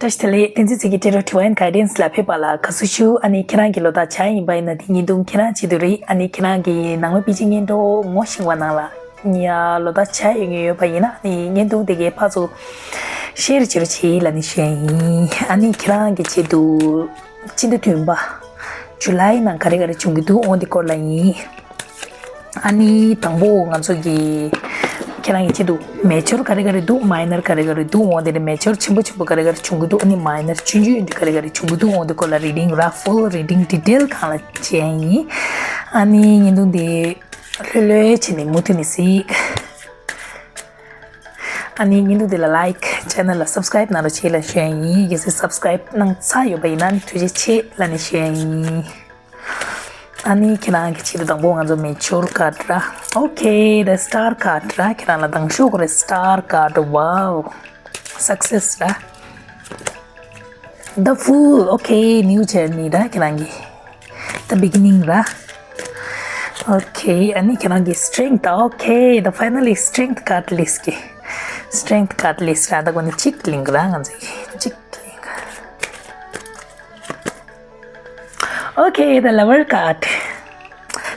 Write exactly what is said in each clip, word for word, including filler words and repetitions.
བཀྲ་ཤིས་བདེ་ལེགས། བསྟན་འཛིན་ཚེ་གི་ཊེ་རོ་Divine Guidance་ལ་ཕེབས་པ་ལ་དགའ་བསུ་ཞུ། ཨ་ནི་ཁྱེད་རང་གི་ལོ་རྟགས་བྱ་ཡིན་པ་ཡིན་ན་དེ་བརྙན་ཐུང་ཁྱེད་རང་ཆེད་དུ་རེད། ཨ་ནི་ཁྱེད་རང་གི་ནང་མི་པི་ཅི་བརྙན་ཐུང་ངོ་ཤེས་པ་ནང་ལ་ཡ་ལོ་རྟགས་བྱ་ཡོད་ངེས་ཡོད་པ་ཡིན་ན་ཨ་ནི་བརྙན་ཐུང་དེ་གའི་ཕར་ཚུར་ཤེར་བྱེད་རོགས་བྱེད་ལབ་ནས་ཞུ་ཡ་ཡིན། ཨ་ནི་ཁྱེད་རང་གི་ཆེད་དུ་སྤྱི་ཟླ་བདུན་པ་ཇུ་ལའི་ནང་ག་རེ་ག་རེ་བྱུང་གི་འདུག་འོ་འདི་སྐོར་ལ་ཡིན། ཨ་ནི་དང་པོ་ང་ཚོ་གི་ཁྱེད་རང་གི་ཆེད་དུ་མེ་ཅོར་ག་རེ་ག་རེ་འདུག་མའི་ནར་ག་རེ་ག་རེ་འདུག་འོ་དེ་ནས་མེ་ཅོར་ཆེན་པོ་ཆེན་པོ་ག་རེ་ག་རེ་བྱུང་གི་འདུག་ཨ་ནི་མའི་ནར་ཆུང་ཆུང་འདི་ག་རེ་ག་རེ་བྱུང་གི་འདུག་འོ་དེ་སྐོར་ལ་རི་ཌིང་ར་ཧྥུལ་རི་ཌིང་ཌི་ཊེལ་གང་ལ་བྱས་ཡིན། ཨ་ནི་བརྙན་ཐུང་འདི་ལྷོད་ལྷོད་བྱས་ནས་མུ་མཐུད་ནས་གཟིགས། ཨ་ནི་བརྙན་ཐུང་འདི་ལ་ལའིཀ་ཆེ་ནལ་ལ་སབ་སི་ཀ་རའིབ་གནང་རོགས་བྱེད་ལབ་ཞུ་ཡ་ཡིན། གལ་སྲིད་སབ་སི་ཀ་རའིབ་གནང་ཚར་ཡོད་པ་ཡིན་ན་ཐུགས་རྗེ་ཆེ་ལབ་ནས་ཞུ་ཡ་ཡིན། ཨ་ནི་ཁྱེད་རང་གི་ཆེད་དུ་དང་པོ་ང་ཚོ་མེ་ཅོར་ཀར་ར། ཨོ་ཁེ། ད་སི་ཊར་ཀར་ར། ཁྱེད་རང་ལ་དང་ཤོག་རེ་སི་ཊར་ཀར། ཝའོ། སག་སེ་སི་ར། The Fool. Okay, new journey ར་ཁྱེད་རང་གི། The beginning ར། ཨོ་ཁེ། ཨ་ནི་ཁྱེད་རང་གི་སི་ཊེང་ཐི། ཨོ་ཁེ། The finally strength card list གི། སི་ཊེང་ཐི་ཀར་ལིས་ཊི་ར། ད་གོ་ནི་གཅིག་ལེན་གི་ར་ང་ཚོ་གི་གཅིག་ལེན་གི། Okay, the lover card.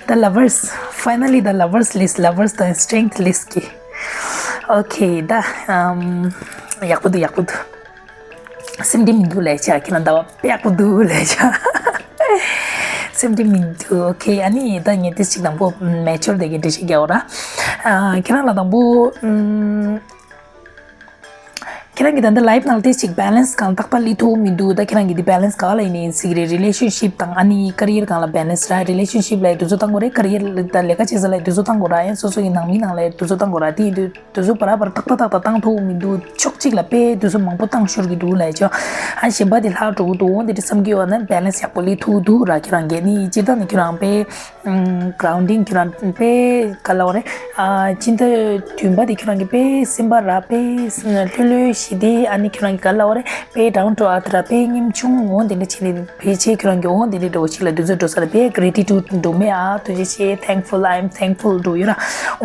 The lovers. Finally, the lovers list. Lovers དང་strength list གི། Okay, ད་ཨམ་ཡག་པོ་འདུག་ཡག་པོ་འདུག་སེམས་ཁྲལ་མི་འདུག་ལབ་བྱས། ཁྱེད་རང་ཟླ་བ་དཔེ་ཡག་པོ་འདུག་ལབ་བྱས། སེམས་ཁྲལ་མི་འདུག Okay, ཨ་ནི་ད་ངས་ཏིས་གཅིག་དང་པོ་མེ་ཅོར་དེ་གའི་འགྲེལ་བཤད་རྒྱག་འོ་ར། ཨ་ཁྱེད་རང་ལ་དང་པོ་ཨམ། ཁྱེད་རང་གི་ད་ལྟ་ལའིབ་ནང་ཏིས་གཅིག་བེ་ལེན་སི་གང་ཏག་ཏག་ལི་ཐུབ་མི་འདུག་ད་ཁྱེད་རང་གི་འདི་བེ་ལེན་སི་ག་ལ་ཡིན་ནའི་ཡིན་སྲིད་ཀྱི་རེད། རི་ལེ་ཤན་ཤིབ་དང་ཨ་ནི་ཀ་རི་ཡར་གང་ལ་བེ་ལེན་སི་ར། རི་ལེ་ཤན་ཤིབ་ལ་ཡི་དུས་ཚོད་བཏང་དགོས་རེད། ཀ་རི་ཡར་ལ་ད་ལས་ཀ་བྱེད་ས་ལ་ཡི་དུས་ཚོད་བཏང་དགོས་ར། ཡང་སོ་སོ་ཡི་ནང་མི་ནང་ལ་ཡི་དུས་ཚོད་བཏང་དགོས་ར། དེ་ཡིན་དུས་དུས་ཚོད་བར་བར་ཏག་ཏག་ཏག་ཏག་བཏང་ཐུབ་མི་འདུག་ཕྱོགས་གཅིག་ལ་དཔེ་དུས་ཚོད་མང་པོ་བཏང་ཤོར་གི་འདུག་ལབ་ཆོག་ཨ་གཞན་པ་དེ་ལྷག་འགྲོ་གི་འདུག་འོ་འདི་འདྲ་བསམ་གྱི་ཡོད་ན་བེ་ལེན་སི་ཡག་པོ་ལི་ཐུབ་འདུག་ར། ཁྱེད་རང་གིས་ནི་སྤྱིར་བཏང་ནི་ཁྱེད་རང་དཔེ་གྷ་རའུན་ཌིང་ཁྱེད་རང་དཔེ་ག་ལབ་དགོས་རེད། ཨ་སྤྱི་ཟླ་བདུན་པ་དེ་ཁྱེད་རང་གི་དཔེ་སེམས་པ་ར་དཔེ་ལྷོད་ལྷོད་ཞི་བདེ། ཨ་ནི་ཁྱེད་རང་གི་ག་ལབ་དགོས་རེད། དཔེ་down to earth ར། དཔེ་ཉམ་ཆུང་འོ་འདི་འདྲ་བྱས་ནས་ཕལ་ཆེར་ཁྱེད་རང་གི་འོ་འདི་འདྲ་འདྲ་བོ་ཞིག་ལ་དུས་ཚོད་འགྲོ་ས་རེད། དཔེ་གྷ་རེ་ཊི་ཊུཌ་འགྲོ་མེད། ཨ་ཐུགས་རྗེ་ཆེ། thankful, I am thankful འགྲོ་ཡོད་ར།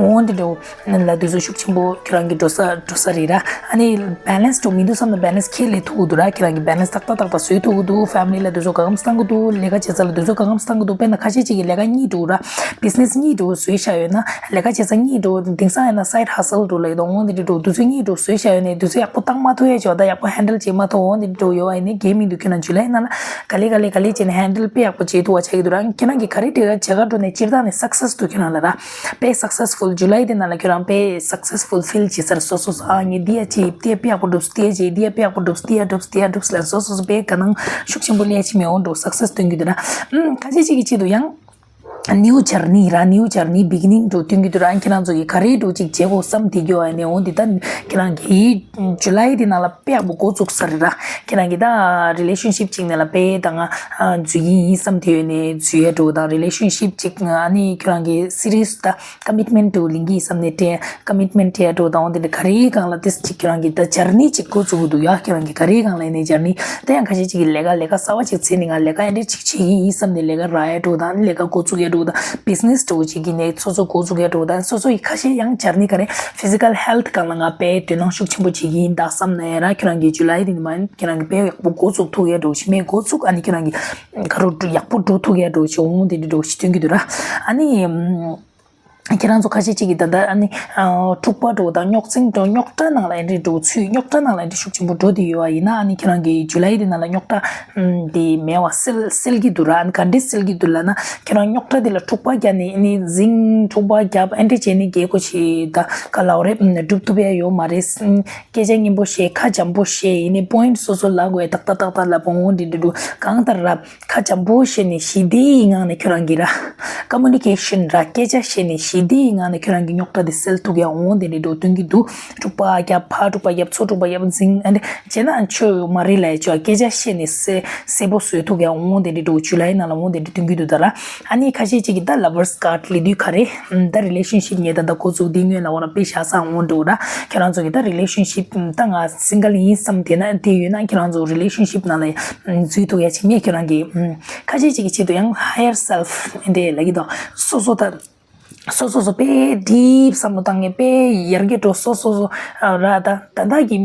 འོ་འདི་འདྲ་བོ་ལ་དུས་ཚོད་ཤུགས་ཆེན་པོ་ཁྱེད་རང་གི་འགྲོ་ས་འགྲོ་ས་རེད་ར། ཨ་ནི་བེ་ལེན་སི་འགྲོ་མི་འདུག་བསམ་ན་བེ་ལེན་སི་ཁྱེར་ལས་ཐུབ་ཀྱི་འདུག་ར། ཁྱེད་རང་གི་བེ་ལེན་སི་ཏག་ཏག་ཏག་ཏག་བཟོས་ཐུབ་ཀྱི་འདུག་ཕེ་མི་ལི་ལ་དུས་ཚོད་གང་འཚམ་བཏང་གི་འདུག་ལས་ཀ་བྱེད་ས་ལ་དུས་ཚོད་གང་འཚམ་བཏང་གི་འདུག་དཔེར་ན་ཁ་ཤས་ཅིག་གིས་ལས་ཀ་གཉིས་འགྲོ་ར། བི་ཛི་ནེ་སི་གཉིས་འགྲོ་བཟོས་བཞག་ཡོད་ན་ལས་ཀ་བྱེད་ས་གཉིས་འགྲོ། དེང་སང་ཡིན་ན་side hustle འགྲོ་ལ་ཡོད་འོང་དེ་འདྲ་འགྲོ། དུས་ཚོད་གཉིས་འགྲོ་བཟོས་བཞག་ཡོད་ནས་དུས་ཚོད་ཡག་པོ་བཏང་མ་ཐུབ་ཡ་ཅོ་ད་ཡག་པོ་ཧན་ཌལ་བྱེད་མ་ཐུབ་འོང་དེ་འདྲ་འགྲོ་ཡོད་པ་ཡིན་ནའི་དགེ་མི་འདུག་ཁྱེད་རང་ཇུ་ལའི་ནང་ལ་ག་ལེ་ག་ལེ་ག་ལེ་བྱས་ནས་ཧན་ཌལ་དཔེ་ཡག་པོ་བྱེད་ཐུབ་པ་ཆགས་ཀྱི་འདུག་ར། ཁྱེད་རང་གིས་ག་རེ་བྱེད་ག་བྱེད་ག་འགྲོ་ནས་སྤྱིར་བཏང་ནས་སག་སེ་སི་འདུག་ཁྱེད་རང་ལ་ར། དཔེ་སག་སེ་སི་ཕུལ་ཇུ་ལའི་དེ་ནང་ལ་ཁྱོད་རང་དཔེ་སག་སེ་སི་ཕུལ་ཕིལ་བྱེད་ས་རེད། སོ་སོ་སོ་ཨ་ངས་འདི་ཡ་བྱེད། དེ་ཡ་དཔེ་ཡག་པོ་འགྲུབ། དེ་ཡ་བྱེད། འདི་ཡ་དཔེ་ཡག་པོ་འགྲུབ། དེ་ཡ་འགྲུབ་ལ་སོ་སོ་སོ་དཔེ་དགའ་སྣང་ཤུགས་ཆེན་པོ་སླེབས་ཀྱི་མེད་འོང་འགྲོ། སག་སེ་སི་སྟོན་གྱི་འདུག་ན། ཨུམ་ཁ་ཤས་ཅིག་གི་ཆེད་དུ་ཡང་ནིའུ་ཇར་ནི་ར། ནིའུ་ཇར་ནི་བི་གི་ནིང་འགྲོ་སྟོན་གྱི་འདུག་ར། ཁྱེད་རང་ཚོ་གིས་ག་རེ་འགྲོ་ཅིག་བྱེད་དགོས་བསམ་དེ་གྱོ་ཨ་ནི་འོང་འདི་ད་ཁྱེད་རང་གི་ཇུ་ལའི་དེ་ནང་ལ་དཔེ་ཡག་པོ་འགོ་བཙུགས་ས་རེད་ར། ཁྱེད་རང་གི་ད་རི་ལེ་ཤན་ཤིབ་ཅིག་ནང་ལ་དཔེ་ད་ང་འཛུལ་གྱི་ཡིན་བསམ་དེ་ཡོད་ནས་འཛུལ་ཡ་འགྲོ་དང་། རི་ལེ་ཤན་ཤིབ་ཅིག་ཨ་ནི་ཁྱེད་རང་གི་སི་རི་ཡས་ད་ཀ་མིཊ་མེན་ཊི་འདྲ་བོ་ལེན་གྱི་ཡིན་བསམ་ནས་དྲན། ཀ་མིཊ་མེན་ཊི་ཡ་འགྲོ་དང་འོ་དེ་འདྲ་ག་རེའི་སྒང་ལ་ཏིས་ཅིག་ཁྱེད་རང་གི་ད་ཇར་ནི་ཅིག་འགོ་བཙུགས་འདུག་ཡ། ཁྱེད་རང་གི་ག་རེའི་སྒང་ལ་ཡིན་ནའི་ཇར་ནི་ད་ཡང་ཁ་ཤས་ཅིག་གིས་ལས་ཀ་ལས་ཀ་གསར་པ་ཅིག་བཙལ་ནས་ང་ལས་ཀ་ཨེ་འདྲ་ཅིག་བྱེད་ཀྱི་ཡིན་བསམ་ནས་ལས་ཀ་རག་ཡ་འགྲོ་དང་ལས་ཀ་འགོ་བཙུགས་ཡ་འགྲོ་དང་བི་ཛི་ནེ་སི་འདྲ་བོ་ཅིག་གི་ནས་ཚོགས་གཙོ་འགོ་བཙུགས་ཡ་འགྲོ་དང་སོ་སོ་ཡི་ཁ་ཤས་ཡང་ཇར་ནི་ག་རེ་ཕི་ཟི་ཀལ་ཧེལ་ཐི་སྒང་ལ་ང་དཔེ་དོ་སྣང་ཤུགས་ཆེན་པོ་བྱེད་ཀྱི་ཡིན་ད་བསམ་ནས་ར། ཁྱེད་རང་གི་ཇུ་ལའི་དེ་ནི་མ་ཁྱེད་རང་གི་དཔེ་ཡག་པོ་འགོ་བཙུགས་ཐུབ་ཡ་འགྲོ་ཞིག་མེད་འགོ་བཙུགས་ཨ་ནི་ཁྱེད་རང་གི་ག་རུ་ཡག་པོ་འགྲོ་ཐུབ་ཡ་འགྲོ་ཞིག་འོང་དེ་འདྲ་འགྲོ་ཞིག་སྟོན་གྱི་འདུག་ར། ཨ་ནི། ཁྱེད་རང་ཚོ་ཁ་ཤས་ཅིག་གིས་ད་ལྟ་ཨ་ནི་ཨ་འཁྲུག་པ་འདྲ་བོ་དང་རྙོག་འཛིང་འདྲ་བོ་རྙོག་དྲ་ནང་ལ་ཨེ་འདྲ་འདྲ་བོ་ཚུད་རྙོག་དྲ་ནང་ལ་ཨེ་འདྲ་ཤུགས་ཆེན་པོ་འགྲོ་བསྡད་ཡོད་པ་ཡིན་ན་ཨ་ནི་ཁྱེད་རང་གི་ཇུ་ལའི་དེ་ནང་ལ་རྙོག་དྲ་ཨམ་དེ་མེད་པ་སེལ་སེལ་གྱི་འདུག་ར། ཨ་ནི་ག་འདྲས་སེལ་གྱི་འདུག་ལབ་ན་ཁྱེད་རང་རྙོག་དྲ་དེ་ལ་འཁྲུག་པ་བརྒྱབ་ནས་ཨ་ནི་འཛིང་འཁྲུག་པ་བརྒྱབ་ཨེ་འདྲ་བྱས་ནས་རྒྱལ་སྒོ་ཞིག་ད་ག་ལབ་དགོས་རེད་སྒྲུབ་ཐུབ་ཡ་ཡོད་མ་རེད། སྐད་ཆ་སྙན་པོ་བཤད་ཁ་འཇམ་པོ་བཤད་ཡིན་ནའི་པོ་ཡིན་ཊི་སོ་སོ་ལབ་དགོས་ཡ་ཏག་ཏག་ཏག་ཏག་ལབ་འོང་འདི་འདྲ་འདྲ་གང་ལྟར་ར། ཁ་འཇམ་པོ་བཤད་ནས་ཞི་བདེའི་ངང་ནས་ཁྱོད་རང་གིས་ར། ཀ་མུ་ནི་ཀེ་ཤན་ར་སྐད་ཆ་བཤད་ནས་ཞི་བདེའི་ངང་ནས་ཁྱོད་རང་གི་རྙོག་དྲ་དེ་སེལ་ཐུབ་ཡ་འོང་དེ་འདྲ་འདྲ་སྟོན་གྱི་འདུག་འཁྲུག་པ་བརྒྱབ་ཕར་འཁྲུག་པ་བརྒྱབ་ཚུར་འཁྲུག་པ་བརྒྱབ་འཛིང་ཨ་འདྲ་བྱས་ན་ཆོ་མ་རེད་ལབ་ཡ་ཆོ་སྐད་ཆ་བཤད་ནས་གསལ་གསལ་པོ་བཟོ་ཐུབ་ཡ་འོང་དེ་འདྲ་འདྲ་ཇུ་ལའི་ནང་ལ་འོང་དེ་འདྲ་སྟོན་གྱི་འདུག་ད་ར། ཨ་ནི་ཁ་ཤས་ཅིག་གིས་ད་ལབ་བར་སི་ཀར་ཌི་ལབ་དུས་ག་རེ་ད་རི་ལེ་ཤན་ཤིབ་ངས་ད་ད་འགོ་བཙུགས་དེ་སྔོན་ལ་འོ་ན་དཔེ་བཞག་ས་འོང་འགྲོ་ར། ཁྱེད་རང་ཚོ་གིས་ད་རི་ལེ་ཤན་ཤིབ་ད་ང་སིང་གལ་ཡིན་བསམ་དེ་ན་དེ་ཡོད་ན་ཁྱེད་རང་ཚོ་རི་ལེ་ཤན་ཤིབ་ནང་ལ་འཛུལ་ཐུབ་ཡ་ཅིག་མེད་ཁྱེད་རང་གི་ཁ་ཤས་ཅིག་གི་ཆེད་དུ་ཡང་higher self་འདི་ལབ་ཀྱི་འདུག་སོ་སོ་ད་ སོ་སོ་སོ་དཔེ་ཌིབ་བསམ་བློ་བཏང་ངེས་དཔེ་ཡར་རྒྱས་འགྲོ་སོ་སོ་སོ་ར། ད་ད་ལྟ་གི་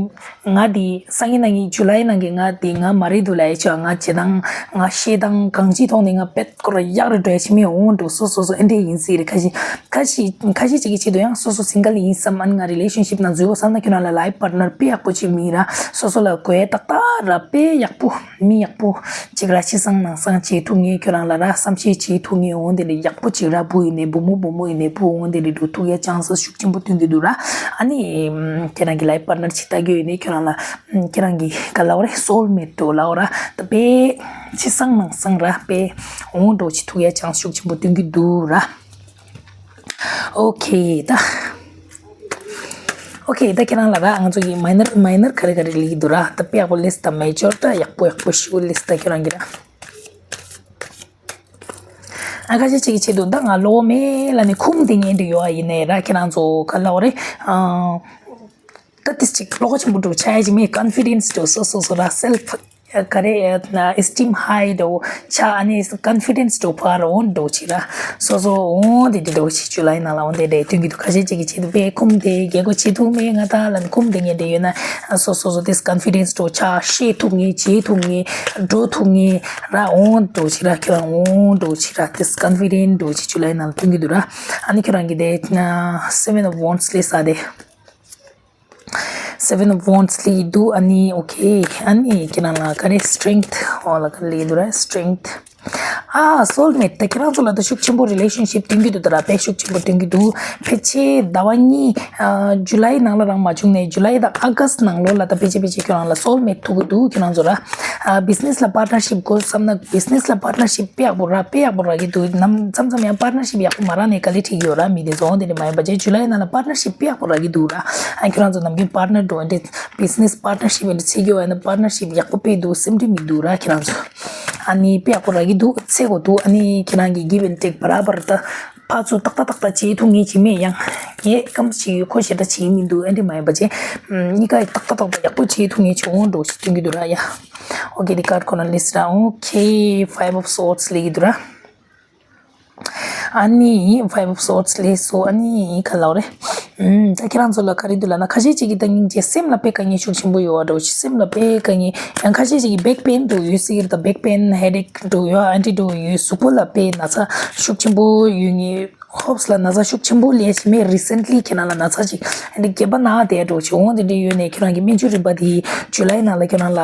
ང་དེ་སང་ཉིན་གནངས་ཉིན་ཇུ་ལའི་ནང་གི་ང་དེ་ང་མ་རེད་འདུག་ལབ་ཡ་ཆོག་ང་བྱེད་སྟངས་ང་བཤད་སྟངས་གང་ཅིའི་ཐོག་ནས་ང་དཔེ་སྐོར་ཡག་རེད་འགྲོ་ཡ་ཆི་མེད་འོང་འགྲོ་སོ་སོ་སོ་ཨེ་འདྲས་ཡིན་སྲིད་རེད། ཁ་ཤས་ཁ་ཤས་ཁ་ཤས་ཅིག་གི་ཆེད་དུ་ཡང་སོ་སོ་སིང་གལ་ཡིན་བསམ། ཨ་ནི་ང་རི་ལེ་ཤན་ཤིབ་ནང་འཛུལ་བ་བསམ་ན་ཁྱོད་རང་ལ་ལའིཕ་པར་ཊི་ནར་དཔེ་ཡག་པོ་ཅིག་མིན་ར། སོ་སོ་ལ་དགོས་ཡ་ཏག་ཏག་ར་དཔེ་ཡག་པོ་མི་ཡག་པོ་ཅིག་ར་ཕྱི་གསང་ནང་གསང་བྱེད་ཐུབ་ངེས། ཁྱོད་རང་ལ་ར་བསམ་ཤེས་བྱེད་ཐུབ་ངེས་འོང་དེ་འདྲ་ཡག་པོ་ཅིག་ར། བུ་ཡིན་ནའི་བུ་མོ་བུ་མོ་ཡིན་ནའི་བུ་འོང་དེ་འདྲ་འགྲོ་ཐུབ་ཡ་ཆན་སི་ཤུགས་ཆེན་པོ་སྟོན་གྱི་འདུག་ར། ཨ་ནི་ཁྱེད་རང་གི་ལའིཕ་པར་ཊི་ནར་ཅིག་ལྟ་རྒྱུ་ཡིན་ནའི་ཁྱོད་རང་ལ་ཁྱེད་རང་གི་ག་ལབ་རེད་སོལ་མེཊ་འདྲ་བོ་ལབ་ར། ད་དཔེ་ཕྱི་གསང་ནང་གསང་ར་དཔེ་འོང་འགྲོ་བྱེད་ཐུབ་ཡ་ཆན་སི་ཤུགས་ཆེན་པོ་སྟོན་གྱི་འདུག་ར། ཨོ་ཁེ་ད། ཨོ་ཁེ་ད་ཁྱེད་རང་ལ་ར་ང་ཚོ་གི་མའི་ནར་མའི་ནར་ག་རེ་ག་རེ་ལི་འདུག་ར། ད་དཔེ་ཡག་པོ་ལེས་ད་མེ་ཇོར་ད་ཡག་པོ་ཡག་པོ་ཞུ་ལེས་ད་ཁྱེད་རང་གི་ར། ཨ་ཁ་ཤས་ཅིག་གི་ཆེད་དུ་ད་ང་ལོ་མེ་ལ་ནི་ཁུམ་དེ་ངན་དུ་ཡོད་ཨ་ཡིན་ནའི་ར་ཁྱེད་རང་ཚོ་ག་ལབ་རེད། ད་ཏིས་ཅིག་ལོག་ཆེན་པོ་འགྲོ་ཆ་ཡ་ཅིག་མེད། ཀོན་ཕི་ཌེན་སི་འགྲོ་སོ་སོ་སོ་ར་སེལ་ཕ་ག་རེ་ཨེ་སི་ཊིམ་ཧའི་འགྲོ་ཆ་ཨ་ནི་ཀོན་ཕི་ཌེན་སི་འགྲོ་ཕར་འོང་འགྲོ་ཆི་ར་སོ་སོ་འོང་དེ་དེ་འགྲོ་ཆི་ཇུ་ལའི་ནང་ལ་འོང་དེ་རེད་དུས་ཀྱི་དུ་ཁ་ཤས་ཅིག་གི་ཆེད་དུ་པས་ཁུམ་དེ་རྒྱལ་སྒོ་ཆེ་ཐུག་མེད་ང་ད་ལ་ཁུམ་དེ་ངས་འདྲེ་ཡོད་ན་སོ་སོ་སོ་ཏིས་ཀོན་ཕི་ཌེན་སི་འགྲོ་ཆ་ཤེས་ཐུག་ངེས་བྱེད་ཐུག་ངེས་འགྲོ་ཐུག་ངེས་ར་འོང་འགྲོ་ཆི་ར་ཁྱོད་རང་འོང་འགྲོ་ཆི་ར་ཏིས་ཀོན་ཕི་ཌེན་སི་འགྲོ་ཆི་ཇུ་ལའི་ནང་ལ་དུས་ཀྱི་དུ་ར། ཨ་ནི་ཁྱོད་རང་གི་དེ་སེ་ཝན་ཨོཕ་ཝོན་སི་ལས་ས་དེ། སེ་ཝན་ཨོཕ་ཝོན་སི་ལི་འདུག་ཨ་ནི་ཨོ་ཁེ། ཨ་ནི་ཁྱེད་རང་ལ་ག་རེ་སི་ཊེང་ཐི་འོ་ལ་ག་རེ་ལི་འདུག་ར་སི་ཊེང་ཐི། ཨ་སོལ་མེཊ་ད་ཁྱེད་རང་ཚོ་ལ་ད་ཤུགས་ཆེན་པོ་རི་ལེ་ཤན་ཤིབ་སྟོན་གྱི་འདུག་ད་ར་དཔེ་ཤུགས་ཆེན་པོ་སྟོན་གྱི་འདུག་ཕལ་ཆེར་ཟླ་བ་གཉིས་ཨ་ཇུ་ལའི་ནང་ལ་རང་མ་བྱུང་ནས་ཇུ་ལའི་དང་ཨ་ག་སི་ནང་ལོགས་ལ་ད་ཕལ་ཆེར་ཕལ་ཆེར་ཁྱེད་རང་ལ་སོལ་མེཊ་ཐུག་གི་འདུག་ཁྱེད་རང་ཚོ་ར་ཨ་བི་ཛི་ནེ་སི་ལ་པར་ཊི་ནར་ཤིབ་དགོས་བསམ་ན་བི་ཛི་ནེ་སི་ལ་པར་ཊི་ནར་ཤིབ་དཔེ་ཡག་པོ་ར་དཔེ་ཡག་པོ་རག་གི་འདུག་ནམ་མཚམས་མཚམས་ཡང་པར་ཊི་ནར་ཤིབ་ཡག་པོ་མ་རག་ནས་དཀའ་ལས་འཕྲད་ཀྱི་ཡོད་ར། མི་དེ་ཚོ་འོང་དེ་འདྲ་མ་ཡིན་པ་བྱས་ཇུ་ལའི་ནང་ལ་པར་ཊི་ནར་ཤིབ་དཔེ་ཡག་པོ་རག་གི་འདུག་ར། ཨ་ཁྱོད་རང་ཚོ་ནམ་རྒྱུན་པར་ཊི་ནར་འགྲོ་འདྲ་བི་ཛི་ནེ་སི་པར་ཊི་ནར་ཤིབ་འདྲ་བྱེད་ཀྱི་ཡོད་ན་པར་ཊི་ནར་ཤིབ་ཡག་པོ་དཔེ་འདུག་སེམས་ཁྲལ་མི་འདུག་ར་ཁྱེད་རང་ཚོ། ཨ་ནི་དཔེ་ཡག་པོ་རག་གི་འདུག་ཚེ་གོ་འདུག་ཨ་ནི་ཁྱེད་རང་གི་གིབ་ཨེན་ཊེག་བར་བར་ད་ཕར་ཚུར་ཏག་ཏག་ཏག་ཏག་བྱེད་ཐུབ་ངེས་ཅིག་མེད་ཡང་ངས་སྐམ་ཞིག་ཡོད་ཁོ་ཞེ་དྲག་བྱེད་ཀྱི་མི་འདུག་ཨ་འདྲ་མ་ཡིན་པ་བྱས་གཉིས་ཀ་ཏག་ཏག་ཏག་ཏག་ཡག་པོ་བྱེད་ཐུབ་ངེས་ཅིག་འོང་འགྲོ་ཞིག་སྟོན་གྱི་འདུག་ར་ཡ། ཨོ་ཁེ་དེ་ཀར་ཁོ་ན་ལིས་ར་ཨོ་ཁེ་ཕའིབ་ཨོཕ་སོར་ཌི་སི་ལེགས་ཀྱི་འདུག་ར། ཨ་ནི་ཕའིབ་ཨོཕ་སོར་ཌི་སི་ལེགས་སོ་ཨ་ནི་ག་ལབ་རེད། ཨུམ་ད་ཁྱེད་རང་ཚོ་ལ་ག་རེ་འདུག་ལབ་ན་ཁ་ཤས་ཅིག་གིས་ད་སྙིང་རྗེ་སེམས་ལ་དཔེ་དཀའ་ངལ་ཤུགས་ཆེན་པོ་ཡོད་པ་འདྲ་བོ་ཞིག་སེམས་ལ་དཔེ་དཀའ་ངལ་ཡང་ཁ་ཤས་ཅིག་གིས་བེག་པེན་འདྲ་བོ་ཡོད་སྲིད་ཀྱི་རེད། ད་བེག་པེན་ཧེ་ཌེག་འདྲ་བོ་ཡོད་ཨ་འདྲ་འདྲ་བོ་ཡོད་གཟུགས་པོ་ལ་དཔེ་ན་ཚ་ཤུགས་ཆེན་པོ་ཡོད་ངེས། ཧོབ་སི་ལ་ན་ཚ་ཤུགས་ཆེན་པོ་ལས་ཞིག་མེད་རི་སེན་ཊི་ལི་ཁྱེད་རང་ལ་ན་ཚ་ཅིག་ཨ་ནི་སྐེད་པ་ན་བསྡད་འགྲོ་ཅིག་འོང་དེ་འདྲ་ཡོད་ནས་ཁྱེད་རང་གི་སྨན་བཅོས་རིམ་པ་དེ་ཇུ་ལའི་ནང་ལ་ཁྱེད་རང་ལ་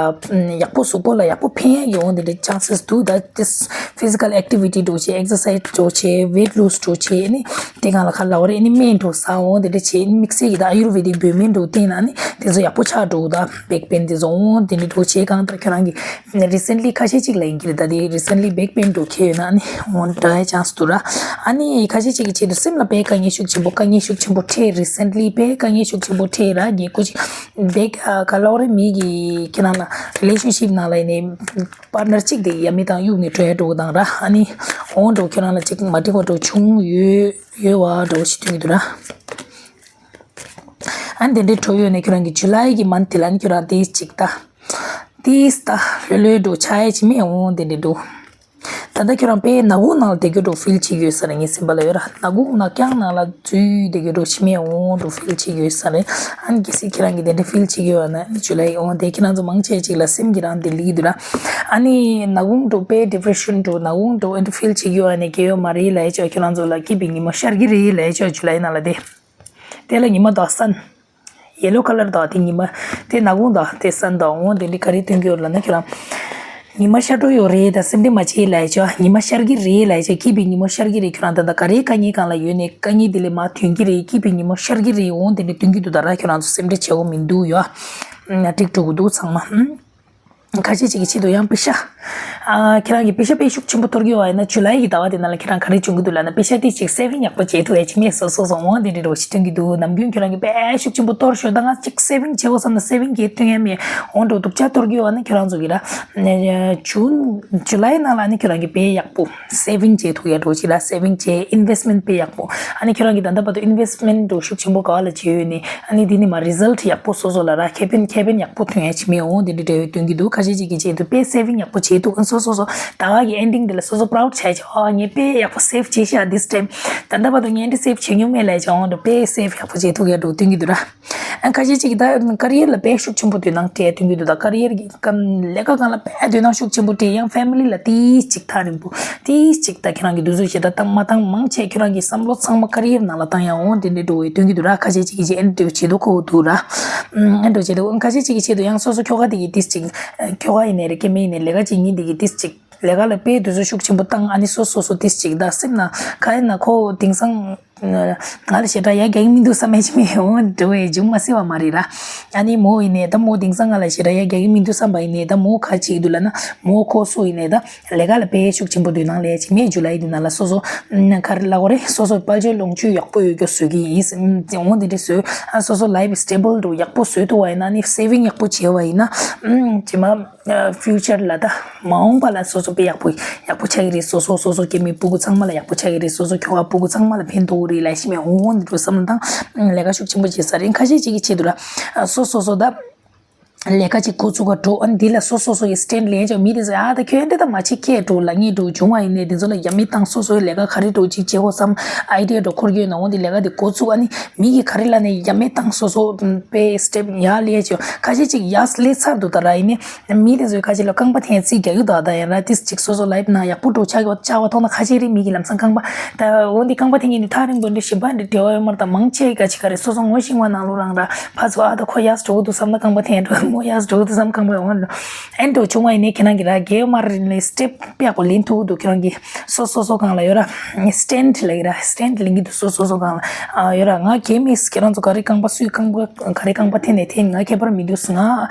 ཡག་པོ་གཟུགས་པོ་ལ་ཡག་པོ་ཕན་ཡག་གི་འོང་དེ་འདྲ་ཆན་སེ་སི་འདུག་ད་ཏིས་ཕི་ཛི་ཀལ་ཨེག་ཊི་བི་ཊི་འགྲོ་ཆེ་ཨེག་སར་སའི་ཛི་འགྲོ་ཆེ་ཝེ་ཊི་ལུ་སི་འགྲོ་ཆེ་ཨ་ནི་དེ་གང་ལ་ཁ་ལ་བ་རེ་ཨ་ནི་སྨན་འགྲོ་ཟ་འོང་དེ་འདྲ་ཆེ་ཨ་ནི་དམིགས་བསལ་གྱི་ད་ཨ་ཡུར་ཝེ་དིག་བོད་སྨན་འགྲོ་བསྟེན་ན་ཨ་ནི་དེ་ཚོ་ཡག་པོ་ཆགས་འགྲོ་ད་བེག་པེན་དེ་ཚོ་འོང་དེ་འདྲ་འགྲོ་ཆེ་གང་ལྟར་ཁྱེད་རང་གི་རི་སེན་ཊི་ལི་ཁ་ཤས་ཅིག་ལ་ཡིན་གྱི་རེད། ད་དེ་རི་སེན་ཊི་ལི་བེག་པེན་འགྲོ་ཁེལ་ཡོད་ན་ཨ་ནི་འོང་འདྲ་ཡ་ཆན་སེ་འདུག་ར། ཨ་ནི་ཁ་ཤས་ཅིག་གི་ཆེད་དུ་སེམས་ལ་དཔེ་དཀའ་ངལ་ཤུགས་ཆེན་པོ་དཀའ་ངལ་ཤུགས་ཆེན་པོ་འཕྲད་རི་སེན་ཊི་ལི་དཔེ་དཀའ་ངལ་ཤུགས་ཆེན་པོ་འཕྲད་ར་རྒྱལ་སྒོ་ཅིག་བེག་ཨ་ག་ལོ་རེ་མི་གི་ཁྱེད་རང་ལ་རི་ལེ་ཤན་ཤིབ་ནང་ལ་ཡིན་ནའི་པར་ཊི་ནར་གཅིག་དེ་ཡ་མི་དང་གཡུག་ནས་བྲོས་འགྲོ་དང་ར་ཨ་ནི་འོང་འགྲོ་ཁྱེད་རང་ལ་ཅིག་མ་འགྲིག་པ་འགྲོ་བྱུང་ཡོད་ཡོད་བ་འགྲོ་ཞིག་ཐོན་གྱི་འདུག་ར། ཨ་ནི་དེ་འདྲའི་འགྲོ་ཡོད་ནས་ཁྱོད་རང་གི་ཇུ་ལའི་གི་མན་ཐི་ལ་ཨ་ནི་ཁྱོད་རང་དེ་ཅིག་ད། དེས་ད་ལྷོད་ལྷོད་འགྲོ་ཆགས་ཡས་ཅི་མེད་འོང་དེ་འདྲ་འགྲོ། ད་ལྟ་ཁྱོད་རང་དཔེ་ནག་ཁུང་ནང་ལ་བསྡད་རྒྱུ་འགྲོ་ཕིལ་བྱེད་ཀྱི་ཡོད་ས་རེད། ངའི་སེམས་པ་ལ་ཡོད་ར་ནག་ཁུང་ནག་རྐྱང་ནང་ལ་འཛུལ་བསྡད་རྒྱུ་འགྲོ་ཅི་མེད་འོང་འགྲོ་ཕིལ་བྱེད་ཀྱི་ཡོད་ས་རེད། ཨ་ནི་གལ་སྲིད་ཁྱེད་རང་གིས་དེ་འདྲ་ཕིལ་བྱེད་ཀྱི་ཡོད་ན་ཨ་ནི་ཇུ་ལའི་འོང་དེ་ཁྱེད་རང་ཚོ་མང་ཆེ་ཅིག་ལ་སེམས་ཀྱི་རང་དེ་ལི་འདུག་ར། ཨ་ནི་ནག་ཁུང་འགྲོ་དཔེ་ཌི་པི་རེ་ཤན་འགྲོ་ནག་ཁུང་འགྲོ་ཨ་ནི་ཕིལ་བྱེད་ཀྱི་ཡོད་ཨ་ནི་གལ་ཡོད་མ་རེད་ལབ་ཡས་ཅོ་ཁྱེད་རང་ཚོ་ལ་སྐྱིད་པའི་ཉི་མ་ཤར་གྱི་རེད་ལབ་ཡས་ཅོ་ཇུ་ལའི་ནང་ལ་དེ། དེ་ལ་ཉི་མ་དང་སན། ཡེ་ལོ་ཁ་ལར་དང་དེ་ཉི་མ། དེ་ནག་ཁུང་དང་དེ་སན་དང་འོང་དེ་འདི་ག་རེ་སྟོན་གྱི་ཡོད་ལབ་ན་ཁྱོད་རང་། ཉི་མ་ཤར་འགྲོ་ཡོད་རེད་ད་སེམས་ཁྲལ་མ་བྱེད་ལབ་ཡ་ཆོ་ཉི་མ་ཤར་གྱི་རེད་ལབ་ཡ་ཆོ་སྐྱིད་པའི་ཉི་མ་ཤར་གྱི་རེད། ཁྱོད་རང་ད་ལྟ་ག་རེ་དཀའ་ངལ་སྒང་ལ་ཡོད་ནས་དཀའ་ངལ་དེ་ལས་མར་ཐོན་གྱི་རེད། སྐྱིད་པའི་ཉི་མ་ཤར་གྱི་རེད། འོང་དེ་འདྲ་སྟོན་གྱི་འདུག་ད་ར་ཁྱོད་རང་ཚོ་སེམས་ཁྲལ་བྱེད་དགོས་མི་འདུག་ཡ། འགྲིག་འགྲོ་གི་འདུག་ཚང་མ། ཁ་ཤས་ཅིག་གི་ཆེད་དུ་ཡང་པེ་ཤ། ཨ་ཁྱེད་རང་གི་པེ་ཤ་དཔེ་ཤུགས་ཆེན་པོ་གཏོར་གྱི་ཡོད་པ་ཡིན་ན་ཇུ་ལའི་གི་ཟླ་བ་དེ་ནང་ལ་ཁྱེད་རང་ག་རེ་བྱུང་གི་འདུག་ལབ་ན་པེ་ཤ་དེ་ཅིག་སེ་ཝིང་ཡག་པོ་བྱེད་ཐུབ་ཡ་ཅིག་མེད་སོ་སོ་སོ་འོང་དེ་འདྲ་འདྲ་བོ་ཞིག་སྟོན་གྱི་འདུག་ནམ་རྒྱུན་ཁྱེད་རང་གི་དཔེ་ཤུགས་ཆེན་པོ་གཏོར་ཤོག་ད་ང་ཅིག་སེ་ཝིང་བྱེད་འོ་བསམ་ན་སེ་ཝིང་བྱེད་ཐུབ་ཡ་མེད་འོང་འགྲོ་སྡུག་ཅག་གཏོར་གྱི་ཡོད་པ་ན་ཁྱེད་རང་ཚོ་གི་ར་ཇུན་ཇུ་ལའི་ནང་ལ་ནི་ཁྱེད་རང་གི་དཔེ་ཡག་པོ་སེ་ཝིང་བྱེད་ཐུབ་ཡ་འགྲོ་ཅིག་ར་སེ་ཝིང་བྱེད་ཨིན་ཝེ་སི་མེན་ཊི་དཔེ་ཡག་པོ་ཨ་ནི་ཁྱེད་རང་གི་ད་ལྟ་བར་དུ་ཨིན་ཝེ་སི་མེན་ཊི་འགྲོ་ཤུགས་ཆེན་པོ་ག་བ་ལ་བྱེད་ཡོད་ནི་ཨ་ནི་འདི་ནི་མ་རི་ཛལ་ཊི་ཡག་པོ་སོ་སོ་ལ་ར་ཁེ་ཕན་ཁེ་ཕན་ཡག་པོ་ཐོན་ཡ་ཅིག་མེད་འོང་དེ་འདྲ་འདྲ་བོ་སྟོན་གྱི་འདུག་ཁ་ཤས་ཅིག་གི་ཆེད་དུ་དཔེ་སེ་ཝིང་ཡག་པོ་ བྱེད་ཐུབ། སོ་སོ་སོ་ཟླ་བ་གི་ཨེན་ཌིང་འདི་ལ་སོ་སོ་པ་རའུཌ་བྱས་བྱས། ཨ་ངས་དཔེ་ཡག་པོ་སེབ་བྱས་ཤག this time། ད་ལྟ་བར་དུ་ངས་འདི་སེབ་བྱེད་མྱོང་མེད་ལབ་བྱས། འོ་འདྲ་དཔེ་སེབ་ཡག་པོ་བྱེད་ཐུབ་ཡག་འགྲོ་སྟོན་གྱི་འདུག་ར། ཨ་ཁ་ཤས་ཅིག་ད་ཀ་རི་ཡར་ལ་དཔེ་ཤུགས་ཆེན་པོ་དོ་སྣང་སྤྲད་སྟོན་གྱི་འདུག་ད་ཀ་རི་ཡར་གྱི་ཀམ་ལས་ཀ་སྒང་ལ་དཔེ་དོ་སྣང་ཤུགས་ཆེན་པོ་སྤྲད། ཡང་ཕེ་མི་ལི་ལ་ཏིས་ཅིག་ཐག་རིང་པོ་ཏིས་ཅིག་ད་ཁྱེད་རང་གི་འདུ་འཛོམས་ཞེ་དྲག་བཏང་མ་བཏང་མང་ཆེ་ཁྱེད་རང་གི་བསམ་བློ་ཚང་མ་ཀ་རི་ཡར་ནང་ལ་བཏང་ཡ། འོ་དེ་འདྲ་འགྲོ་བའི་སྟོན་གྱི་འདུག་ར། ཁ་ཤས་ཅིག་གིས་ཅིག་ཨེ་འདྲ་བྱེད་དུ་ཁོ་འདུག་ར། ཨེ་འདྲ་བྱེད་དུ་ཁ་ཤས་ཅིག་གིས་བྱེད་དུ་ཡང་སོ་སོ་ཁྱོ་ག་དེ་གི་ཏིས་ཅིག་ཁྱོ་ག་ཡིན་ནའི་རེད། སྐྱེ་དམན་ཡིན་ནའི་ལས་ཀ་བྱེད་མཁན་དེ་གི་ཏིས་ཅིག་ལས་ཀ་ལ་དཔེ་དུས་ཚོད་ཤུགས་ཆེན་པོ་བཏང་། ཨ་ནི་སོ་སོ་སོ་ཏིས་ཅིག་ད་སེམས་ནང་ག་ཡིན་ན་ཁོ་དེང་སང་ང་ལ་ཞེ་དྲག་ཡ་རྒྱག་གི་མི་འདུག་བསམ་ཡ་ཅིག་མེད། འོ་འདྲ་བའི་མཇུག་མ་སེ་བ་མ་རེད་ར། ཨ་ནི་མོ་ཡིན་ནའི་ད་མོ་དེང་སང་ང་ལ་ཞེ་དྲག་ཡ་རྒྱག་གི་མི་འདུག་བསམ་པ་ཡིན་ནའི་ད་མོ་ག་བྱེད་ཀྱི་འདུག་ལབ་ན། མོ་ཁོ་སོ་ཡིན་ནའི་ད་ལས་ཀ་ལ་དཔེ་ཤུགས་ཆེན་པོ་དོ་སྣང་སླེབས་ཡ་ཅིག་མེད། ཇུ་ལའི་འདི་ནང་ལ་སོ་སོ་ཨ་ག་རེ་ལབ་དགོས་རེད། སོ་སོ་དཔལ་འབྱོར་ལོངས་སྤྱོད་ཡག་པོ་ཡོད་རྒྱུ་བཟོ་གི་ཡིན། འོ་འདི་འདྲ་བཟོས། ཨ་སོ་སོ་ལའིབ་སི་ཊེ་བལ་དུ་ཡག་པོ་བཟོས་ཐུབ་པ་ཡིན་ན། ཨ་ནི་སེ་བིང་ཡག་པོ་བྱས་པ་ཡིན་ན། ཨམ་ཅི་མ་ཕིའུ་ཅར་ལ་ད་མ་འོངས་པ་ལ་སོ་སོ་དཔེ་ཡག་པོ་ཡག་པོ་ཆགས་ཀྱི་རེད། སོ་སོ་སོ་སོ་སྐྱེ་དམན་སྤུ་གུ་ཚང་མ་ལ་ཡག་པོ་ཆགས་ཀྱི་རེད། སོ་སོ་ཁྱོ་ག་སྤུ་གུ་ཚང་མ་ལ་ཕན་ཐོགས་ཀྱི་རེད་ལབ་ཤེས་མེད། འོ་འདི་འདྲ་བསམ་བློ་བཏང་། ལས་ཀ་ཤུགས་ཆེན་པོ་བྱེད་ས་རེད། ཁ་ཤས་ཅིག་གིས་བྱེད་འདུག་ར། སོ་སོ་སོ་ད་ལས་ཀ་ཅིག་འགོ་བཙུགས་ག་འགྲོ། ཨ་ནི་འདི་ལ་སོ་སོ་སོ་ཡི་སི་ཊེན་ཌི་ལེན་ཆོག་མི་དེ་ཚོ་ཨ་ད་ཁྱོད་འདི་ད་མ་བྱེད་ཁྱེད་འགྲོ་ལབ་ངེས་འགྲོ་བྱུང་བ་ཡིན་ནའི་དེ་ཚོ་ལ་ཡ་མེད་བཏང་། སོ་སོའི་ལས་ཀ་ག་རེ་འགྲོ་ཅིག་བྱེད་དགོས་བསམ་ཨའི་ཌི་ཡ་འགྲོ་འཁོར་རྒྱུ་ཡིན་ན། འོ་འདི་ལས་ཀ་དེ་འགོ་བཙུགས། ཨ་ནི་མི་གིས་ག་རེ་ལབ་ནའི་ཡ་མེད་བཏང་། སོ་སོ་པའི་སི་ཊེབ་ཡར་སླེབས་ཆོག་ཁ་ཤས་ཅིག་ཡར་སླེབས་ཚར་འདུག་ད་ར། ཡིན་ནའི་མི་དེ་ཚོའི་ཁ་ཤས་ལ་རྐང་པ་འཐེན་རྩིས་རྒྱག་གི་འདུག་ད་ཡང་ར་ཏིས་ཅིག་སོ་སོ་ལའིབ་ནང་ཡག་པོ་འགྲོ་ཆགས་ཡོད་ཆགས་པ་མཐོང་ན། ཁ་ཤས་རེད་མི་གིས་ལམ་སང་རྐང་པ་ད་འོ་འདི་རྐང་པ་འཐེན་གྱི་འདི་ཐག་རིང་པོ་འདི་ཞིམ་པ་འདི་བྲེལ་བ་ཡོད་མ་རེད། ད་མང་ཆེ་ག་ཅིག་ག་རེད། སོ་སོ་ངོ་ཤེས་པ་ནང་ལོགས་རང་ར་ཕར་ཚུར་ཨ་ད་ཁོ་ཡར་འགྲོ་གི་འདུག་བསམ་ན་རྐང་པ་འཐེན་འགྲོ། མོ་ཡར་འགྲོ་གི་འདུག་བསམ་རྐང་པ་འོང་འགྲོ། ཨེ་འགྲོ་བྱུང་བ་ཡིན་ནའི་ཁྱེད་རང་གིས་ར་རྒྱལ་མར་ལས་སི་ཊེབ་ཡག་པོ་ལེན་ཐུབ་ཀྱི་འདུག་ཁྱེད་རང་གིས་སོ་སོ་སོ་སྒང་ལ་ཡོད་ར། སི་ཊེན་ཌི་ལབ་ཀྱི་ར། སི་ཊེན་ཌི་ལེན་གྱི་འདུག་སོ་སོ་སོ་སྒང་ལ་ཨ་ཡོད་ར། ང་རྒྱལ་མེད། ཁྱེད་རང་ཚོ་ག་རེ་རྐང་པ་སུས་རྐང་པ་ག་རེ་རྐང་པ་འཐེན་ནས་འཐེན། ང་ཁྱད་པར་མི་འདུག་ང་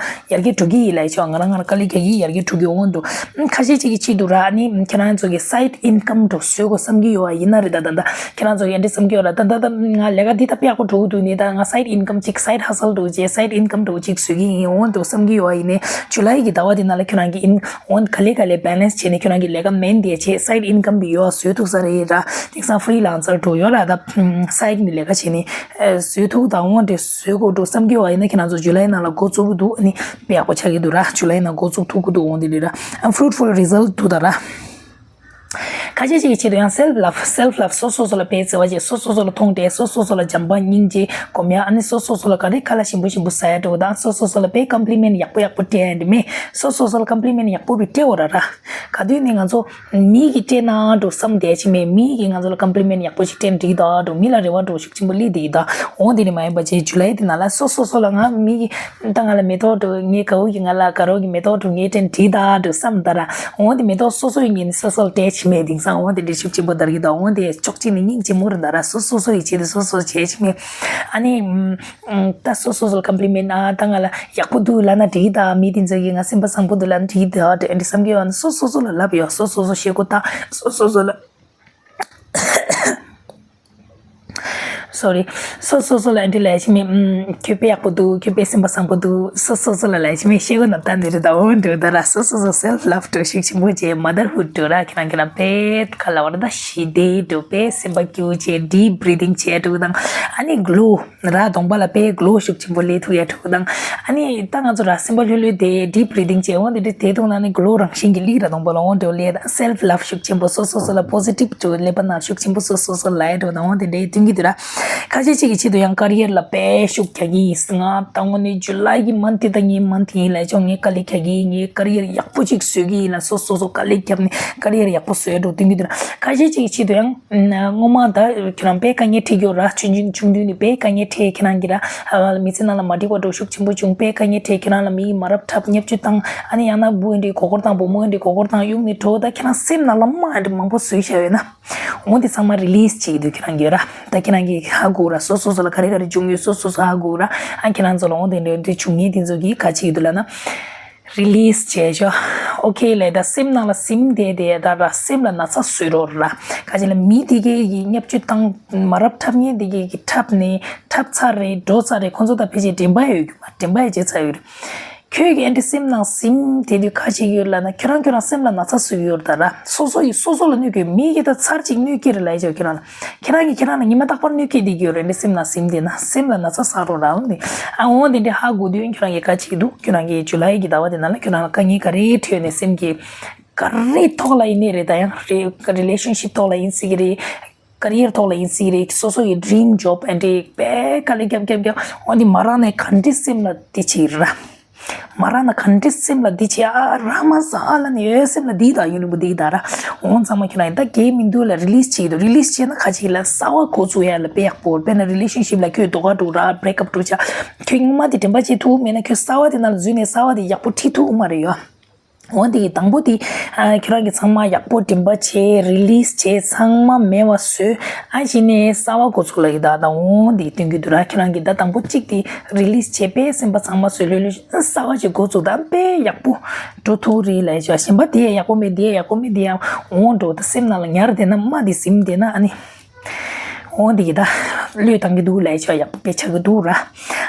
ཡར་རྒྱས་འགྲོ་གི་ཡིན་ལབ་ཆོག་ང་རང་ང་རང་དཀའ་ལས་རྒྱག་གི་ཡར་རྒྱས་འགྲོ་གི་འོང་འདུག་ཁ་ཤས་ཅིག་གིས་བྱེད་འདུག་ར། ཨ་ནི་ཁྱེད་རང་ཚོ་གི་སའིཌ་ཨིན་ཀམ་འདྲ་བཟོ་དགོས་བསམ་གྱི་ཡོད་པ་ཡིན་ན་རེད། ད་ད་ད་ཁྱེད་རང་ཚོ་གི་འདི་བསམ་གྱི་ཡོད་ར། ད་ད་ད་ང་ལས་ཀ་འདི་ད་དཔེ་ཡག་པོ་འགྲོ་གི་འདུག་ནས། ད་ང་སའིཌ་ཨིན་ཀམ་ཅིག་སའིཌ་ཧ་སལ་འདྲ་བྱས་སའིཌ་ཨིན་ཀམ་འདྲ་ཅིག་བཟོ་གི་ཡིན་འོང་འདུག་བསམ་གྱི་ཡོད་པ་ཡིན་ནའི་ཇུ་ལའི་གི་ཟླ་བ་འདི་ནང་ལ་ཁྱེད་རང་གི་ཨིན་འོང་ག་ལེ་ག་ལེ་བེ་ལེན་སི་བྱས་ནས་ཁྱེད་རང་གི་ལས་ཀ་མེན་དེ་བྱས་སའིཌ་ཨིན་ཀམ་འདི་ཡོད་བཟོ་ཐུབ་ས་རེད་ར། དེང་སང་ཕི་རི་ལན་སར་འདྲ་ཡོད་ར། ད་སའིཌ་ནས་ལས་ཀ་བྱས་ནས་བཟོ་ཐུབ་ད་འོང་འདྲ་བཟོ་དགོས་འདྲ་བསམ་གྱི་ཡོད་པ་ཡིན་ན་ཁྱེད་རང་ཚོ་ཇུ་ལའི་ནང་ལ་འགོ་བཙུགས་གི་འདུག་ཨ་ནི་དཔེ་ཡག་པོ་ཆགས་ཀྱི་འདུག་ར། ཇུ་ལའི་ནང་འགོ་བཙུགས་ཐུབ་ཀྱི་འདུག་འོང་དེ་ལས་ར། ཨ་ཕུ་རུ་ཊི་ཕུལ་རི་ཛལ་ཊི་འདུག་ད་ར། ཁ་ཤས་ཅིག་གི་ཆེད་དུ་ཡང་སེལ་ཕི་ལབ། སེལ་ཕི་ལབ། སོ་སོ་སོ་ལ་དཔེ་བརྩེ་བ་བྱེད། སོ་སོ་སོ་ལ་མཐོང་སྤྲད། སོ་སོ་སོ་ལ་བྱམས་པ་སྙིང་རྗེ་སྒོམ་ཡ། ཨ་ནི་སོ་སོ་སོ་ལ་ག་རེ་ཁ་ལག་ཞིམ་པོ་ཞིམ་པོ་ཟ་ཡ་འགྲོ་དང་། སོ་སོ་སོ་ལ་དཔེ་ཀམ་པི་ལི་མེན་ཊི་ཡག་པོ་ཡག་པོ་སྤྲད་ཡ་འདི་མེད། སོ་སོ་སོ་ལ་ཀམ་པི་ལི་མེན་ཊི་ཡག་པོ་བི་སྤྲད་འོ་ར་ར། ག་དུས་ནས་ང་ཚོ་མི་གིས་སྤྲད་ན་འགྲོ་བསམ་བསྡད་ཅིག་མེད། མི་གིས་ང་ཚོ་ལ་ཀམ་པི་ལི་མེན་ཊི་ཡག་པོ་ཞིག་སྤྲད་འགྲིག་ད་འགྲོ། མི་ལ་རེ་བ་འགྲོ་ཤུགས་ཆེན་པོ་སླེབས་བསྡད་ད། འོང་དེ་ནི་མ་ཡིན་པ་བྱས་ཇུ་ལའི་དེ་ནང་ལ་སོ་སོ་སོ་ལ་ང་མི་གིས་ད་ང་ལ་མེ་ཏོག་འགྲོ། ངའི་དགའ་བོ་གིས་ང་ལ་དགའ་རོགས་ཀྱི་མེ་ཏོག་འགྲོ། ངས་སྤྲད་འགྲིག་ད་འགྲོ་བསམ་ད་ར། འོང་དེ་མེ་ཏོག་སོ་སོ་ཡིན་ངེས་ནི་སོ་སོ་ལ་སྤྲད་ཅིག་མེད། དེང་སང་འོང་དེ་འདྲ་ཤུགས་ཆེན་པོ་དར་གི་ད། འོང་དེ་ཅོག་ཅིག་ནི་སྙིང་རྗེ་མོ་རེད་ད་ར། སོ་སོ་སོ་ཡི་ཆེད་དུ་སོ་སོ་བྱས་ཅིག་མེད། ཨ་ནི། ད་སོ་སོ་སོ་ལ་ཀམ་པི་ལི་མེན་ཊི་ཨ་ད་ང་ལ་ཡག་པོ་འདུག་ལབ་ན་འགྲིག་ད། མི་དེ་ཚོ་གིས་ང་སེམས་པ་བཟང་པོ་འདུག་ལབ་ན་འགྲིག་ད། དེ་འདྲ་བསམ་གྱི་ཡོད་ན་སོ་སོ་སོ་ལ་ལབ་ཡོད། སོ་སོ་སོ་ཤེས་དགོས་ད། སོ་སོ་སོ་ལ། སོ་རི། སོ་སོ་སོ་ལ་འདི་ལབ་ཅིག་མེད། ཨུམ། ཁྱོད་དཔེ་ཡག་པོ་འདུག་ཁྱོད་དཔེ་སེམས་པ་བཟང་པོ་འདུག་སོ་སོ་སོ་ལ་ལབ་ཅིག་མེད། ཤེས་དགོས་ན་ད་འདི་རེད་ད། འོ་འདུག་ད་ར། སོ་སོ་སོ་སེལ་ཕི་ལབ་འགྲོ་ཤུགས་ཆེན་པོ་བྱས། མ་དར་ཧུཌ་འགྲོ་ར། ཁྱེད་རང་ཁྱེད་རང་དཔེ་ག་ལབ་པ་རེད་ད། ཞི་བདེ་འགྲོ། དཔེ་སེམས་པ་སྐྱིད་པོ་བྱས། ཌིབ་བྷི་རི་དིང་བྱས་འགྲོ་དང་། ཨ་ནི་གློ། ར་གདོང་པ་ལ་དཔེ་གློ་ཤུགས་ཆེན་པོ་སླེབས་ཐུབ་ཡ་འགྲོ་དང་། ཨ་ནི་ད་ང་ཚོ་ར་སེམས་པ་ལྷོད་ལྷོད་དེ་ཌིབ་བྷི་རི་དིང་བྱས། འོ་འདི་འདྲ་དེ་དུས་ན་ནི་གློ་རང་བཞིན་གྱིས་སླེབས་ར་གདོང་པ་ལ། འོ་འདྲ་སླེབས་ད། སེལ་ཕི་ལབ་ཤུགས་ཆེན་པོ། སོ་སོ་སོ་ལ་པོ་ཟི་ཊིབ་འགྲོ་སླེབས་པ་ན་ཤུགས་ཆེན་པོ་སོ་སོ་སོ་ལ་ཡ་འགྲོ་དང་། འོ་འདི་འདྲ་སྟོན་གྱི་འདུག་ར། ཁ་ཤས་ཅིག་གི་ཆེད་དུ་ཡང་ཀ་རི་ཡར་ལ་དཔེ་ཤུགས་རྒྱག་གི་ཡིན། ང་ད་དངོས་གནས་ཇུ་ལའི་གི་མན་ཐི་ད་ངའི་མན་ཐི་ཡིན་ལབ་ཆོག་ངས་དཀའ་ལས་རྒྱག་གི་ཡིན། ངས་ཀ་རི་ཡར་ཡག་པོ་ཅིག་བཟོ་གི་ཡིན་ལབ། སོ་སོ་སོ་དཀའ་ལས་བརྒྱབ་ནས་ཀ་རི་ཡར་ཡག་པོ་བཟོ་ཡ་འགྲོ་སྟོན་གྱི་འདུག་ར། ཁ་ཤས་ཅིག་གི་ཆེད་དུ་ཡང་། སྔོན་མ་ད་ཁྱེད་རང་དཔེ་དཀའ་ངལ་འཕྲད་ཀྱི་ཡོད་ར། ཆུང་ཆུང་ཆུང་དུས་ནས་དཔེ་དཀའ་ངལ་འཕྲད། ཁྱེད་རང་གིས་ར་མི་ཚེ་ནང་ལ་མ་འགྲིག་པ་འགྲོ་ཤུགས་ཆེན་པོ་བྱུང་། དཔེ་དཀའ་ངལ་འཕྲད། ཁྱེད་རང་ལ་མི་ཡིས་མ་རབས་འཁྲབ་བརྙས་བཅོས་བཏང་། ཨ་ནི་ཡང་ན་བུ་འདི་མགོ་སྐོར་བཏང་བུ་མོ་འདི་མགོ་སྐོར་བཏང་གཡུགས་ནས་འགྲོ། ད་ཁྱེད་རང་སེམས་ནང་ལ་མ་འདི་མང་པོ་བཟོས་བཞག་ཡོད་ན། འོ་འདི་ཚང་མ་རི་ལིས་བྱེད་ཀྱི་འདུག་ཁྱེད་རང་གིས་ར། ད་ཁྱེད་རང་གིས་ཧ་གོ་ར། སོ་སོ་སོ་ལ་ག་རེ་ག་རེ་བྱུང་ཡོད་སོ་སོ་སོ་ཧ་གོ་ར། ཨ་ཁྱེད་རང་ཚོ་ལ་འོ་འདི་འདྲ་འདི་བྱུང་མཁན་དེ་ཚོ་གིས་ག་བྱེད་ཀྱི་འདུག་ལབ་ན། རི་ལིས་བྱས་ཆོག་ཨོ་ཁེ་ལབ་ད། སེམས་ནང་ལ་ཟིན་བསྡད་དེ་ད་ར་སེམས་ལ་ན་ཚ་བཟོས་རོགས་ར། ག་ཅི་ལ་མི་དེ་གས་ཀྱིས་བརྙས་བཅོས་བཏང་མ་རབས་འཁྲབ་མཁན་དེ་གས་ཀྱིས་འཁྲབ་ནས་འཁྲབ་ཚར་རེད་འགྲོ་ཚར་རེད། ཁོ་ཚོ་ད་ཕལ་ཆེར་དྲན་པ་ཡོད་རྒྱུ་མ་དྲན་པ་ཡོད་བྱས་ཚར་ཡོད་རེད། ཁྱོད་ཀྱིས་ཨེ་འདྲ་སེམས་ནང་སེམས་དེ་དུས་ཁ་ཅིག་ཡོད་ལབ་ན། ཁྱོད་རང་ཁྱོད་རང་སེམས་ལ་ན་ཚ་བཟོ་གི་ཡོད་རེད་ད་ར། སོ་སོ་ཡིས་སོ་སོ་ལ་གནོད་ཀྱི་ཡོད། མི་གིས་ད་ཚར་གཅིག་གནོད་ཀྱི་རེད་ལབ་ཡ་ཅིག་ཡོད་ཁྱོད་རང་ལ། ཁྱེད་རང་གིས་ཁྱེད་རང་ལ་ཉི་མ་རྟག་པར་གནོད་སྐྱེལ་བསྡད་ཀྱི་ཡོད་རེད། འདི་སེམས་ལ་སེམས་དེ་ན་སེམས་ལ་ན་ཚ་བཟོ་རོགས་ར། འོ་འདི་ཨ་འོ་འདི་འདྲ་ཧ་གོ་དུས་ཁྱོད་རང་གིས་ག་བྱེད་ཀྱི་འདུག་ཁྱོད་རང་གིས་ཇུ་ལའི་གི་ཟླ་བ་དེ་ནང་ལ་ཁྱོད་རང་ལ་དཀའ་ངལ་ག་རེ་འཕྲད་ནས་སེམས་ཀྱི་ག་རེ་ཐོག་ལ་ཡིན་ནའི་རེད། ད་ཡང་རེ་རི་ལེ་ཤན་ཤིབ་ཐོག་ལ་ཡིན་སྲིད་ཀྱི་རེད། ཀ་རི་ཡར་ཐོག་ལ་ཡིན་སྲིད་ཀྱི་རེད། སོ་སོ་ཡི་ཌྲིམ་ཇོབ་ཨེ་འདྲ་དཔེ་དཀའ་ལས་རྒྱབ་རྒྱབ་རྒྱབ་འོ་འདི་མ་རག་ནས་ག་འདྲ་སེམས་ལ་འདི་བྱེད་ཀྱི་རེད་ར། མ་རག་ན་ག་འདྲ་སེམས་ལ་འདི་བྱེད། ཨ་རག་མ་སོང་ཨ་ལབ་ནས་ཡོད་སེམས་ལ་འདི་དང་ཡུན་རིང་པོ་འདི་དང་ར། འོ་ཚང་མ་ཁྱོད་རང་ཡིན་ད་གས་མི་འདུག་ལ་རི་ལིས་བྱེད་ཀྱི་འདུག་རི་ལིས་བྱས་ན་ཁ་ཅིག་ལ་གསར་པ་འགོ་བཙུགས་ཡ་ལ་དཔེ་ཡག་པོ། དཔེར་ན་རི་ལེ་ཤན་ཤིབ་ལ་ཁྱོད་དོ་ག་འགྲོ་ར་བྷི་རེག་ཨབ་འགྲོ་བྱ། ཁྱོད་སྔོན་མ་དེ་དྲན་པ་བརྗེད་ཐུབ་མེད་ན་ཁྱོད་གསར་པ་དེ་ནང་ལ་འཛུལ་ནས་གསར་པ་དེ་ཡག་པོ་ཁྲིད་ཐུབ་མ་རེད་ཡ། འོ་འདི་གི་དང་པོ་དེ་ཨ་ཁྱོད་རང་གི་ཚང་མ་ཡག་པོ་དྲན་པ་བྱས། རི་ལིས་བྱས། ཚང་མ་མེད་པ་བཟོས། ཨ་གཞི་ནས་གསར་པ་འགོ་ཚུགས་ལ་ཡི་ད་ད་འོ་འདི་སྟོན་གྱི་འདུག་ར། ཁྱོད་རང་གི་ད་དང་པོ་གཅིག་དེ་རི་ལིས་བྱས་པས་སེམས་པ་ཚང་མ་བཟོས་ལྷོད་ལྷོད་གསར་པ་ཞིག་འགོ་ཚུགས་ད་དཔེ་ཡག་པོ་འགྲོ་ཐུབ་རེད་ལབ་བྱ། གཞན་པ་དེ་ཡག་པོ་མེད་དེ་ཡག་པོ་མེད་དེ་ཡང་འོ་འགྲོ་ད་སེམས་ནང་ལ་ཉར་བསྡད་ན་མ་དེ་ཟིན་བསྡད་ན་ཨ་ནི་འོ་འདི་གི་ད་བློས་བཏང་གི་འདུག་ལབ་བྱ། ཡག་པོ་དཔེ་ཆགས་ཀྱི་འདུག་ར།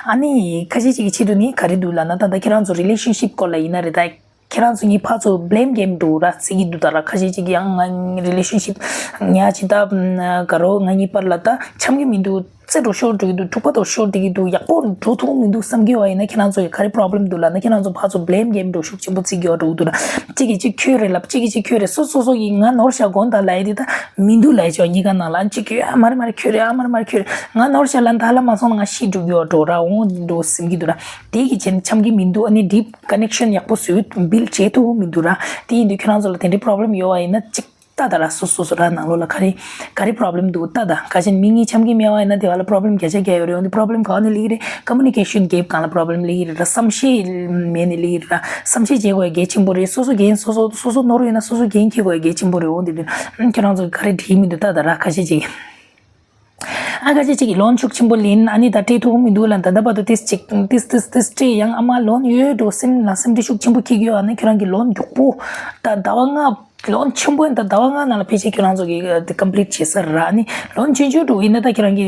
ཨ་ནི་ཁ་ཤས་ཅིག་གི་ཆེད་དུ་ནི་ག་རེ་འདུག་ལབ་ན་ད་ད་ཁྱེད་རང་ཚོ་རི་ལེ་ཤན་ཤིབ་སྐོར་ལ་ཡིན་ན་རེད་ད། ཁྱེད་རང་ཚོ་གཉིས་ཕར་ཚུར་བྷི་ལེམ་གེམ་འགྲོ་ར་བརྩི་གི་འདུག་ད་ར། ཁ་ཤས་ཅིག་གིས་ཡང་ང་རི་ལེ་ཤན་ཤིབ་ཉག་ཅིག་ད་དགའ་རོགས་ང་གཉིས་བར་ལ་ད་འཆམ་གི་མི་འདུག་རྩེ་འགྲོ་ཤོར་འགྲོ་གི་འདུག་འཁྲུག་པ་དང་ཤོར་བསྡད་ཀྱི་འདུག་ཡག་པོ་འགྲོ་ཐུབ་མི་འདུག་བསམ་གྱི་ཡོད་པ་ཡིན་ན་ཁྱེད་རང་ཚོ་གི་ག་རེ་པོ་རོ་བྷི་ལེམ་འདུག་ལབ་ན་ཁྱེད་རང་ཚོ་ཕར་ཚུར་བྷི་ལེམ་གེམ་འགྲོ་ཤུགས་ཆེན་པོ་བརྩི་གི་ཡོད་འགྲོ་གི་འདུག་ར། གཅིག་གིས་གཅིག་ཁྱོད་རེད་ལབ། གཅིག་གིས་གཅིག་ཁྱོད་རེད། སོ་སོ་སོ་ཡིས་ང་ནོར་བཞག་དགོངས་དག་ལབ་ཡ་དེ་ད་མི་འདུག་ལབ་ཡ་ཅོ་གཉིས་ཀ་ནང་ལ་གཅིག་ཁྱོད་ཨ་མ་རེད་མ་རེད་ཁྱོད་རེད། ཨ་མ་རེད་མ་རེད་ཁྱོད་རེད། ང་ནོར་བཞག་ལབ་ད་ལ་མ་སོང་ན་ང་ཤི་འགྲོ་གི་ཡོད་འགྲོ་ར། འོང་འགྲོ་སེམས་ཀྱི་འདུག་ར། དེ་གི་ཆེན་འཆམ་གྱི་མི་འདུག་ཨ་ནི་ཌིབ་ཀ་ནེག་ཤན་ཡག་པོ་བཟོས་བིལ་བྱེད་ཐུབ་མི་འདུག་ར། དེ་ཡིན་དུས་ཁྱེད་རང་ཚོ་ལ་དེ་འདྲའི་པོ་རོ་བྷི་ལེམ་ཡོད་པ་ཡིན་ན་གཅིག་ལྟ་ད་ར། སོ་སོ་སོ་ར་ནང་ལོགས་ལ་ག་རེ་ག་རེ་པོ་རོ་བྷི་ལེམ་འདུག་ལྟ་ད། ག་ཅན་མི་གཉིས་འཆམ་གྱི་མེད་པ་ཡིན་ན་དེ་བ་ལ་པོ་རོ་བྷི་ལེམ་བརྒྱ་ཆ་བརྒྱ་ཡོད་རེད། འོ་འདི་པོ་རོ་བྷི་ལེམ་ག་ནས་སླེབས་ཀྱི་རེད། ཀོ་མུ་ནི་ཀེ་ཤན་གེབ་སྒང་ལ་པོ་རོ་བྷི་ལེམ་སླེབས་ཀྱི་རེད་ར། བསམ་ཤེས་མེད་ནས་སླེབས་ཀྱི་རེད་ར། བསམ་ཤེས་བྱེད་དགོས་ཡ་གལ་ཆེན་པོ་རེད། སོ་སོ་འགན་སོ་སོ་སོ་སོ་ནོར་ཡོད་ན་སོ་སོ་འགན་འཁྱེར་དགོས་ཡ་གལ་ཆེན་པོ་རེད། འོ་འདི་དུས་ཁྱེད་རང་ཚོ་ག་རེ་འགྲིག་མི་འདུག་ལྟ་ད་ར། ཁ་ཤས་ཅིག་ཨ་ཁ་ཤས་ཅིག་གིས་ལོན་ཤུགས་ཆེན་པོ་ལེན་ཨ་ནི་ད་སྤྲད་ཐུབ་མི་འདུག་ལ། ད་ལྟ་བར་དུ་ཏིས་ཅིག་ཏིས་ཏིས་ཏིས་སྤྲད་ཡང་ཨ་མ་ལོན་ཡོད་འགྲོ་སེམས་ལ་སེམས་ཁྲལ་ཤུགས་ཆེན་པོ་འཁྱེར་གྱི་ཡོད། ཨ་ནི་ཁྱོད་རང་གི་ལོན་མགྱོགས་པོ་ད་ཟླ་བ་ལྔ་ལོན་ཆེན་པོ་ཡིན་ད་ཟླ་བ་ལྔ་ནང་ལ་ཕལ་ཆེར་ཁྱོད་རང་ཚོ་གི་ཀམ་པི་ལིཊ་བྱེད་ས་རེད་ར། ཨ་ནི་ལོན་ཆུང་ཆུང་འགྲོ་ཡིན་ན་ད་ཁྱོད་རང་གི་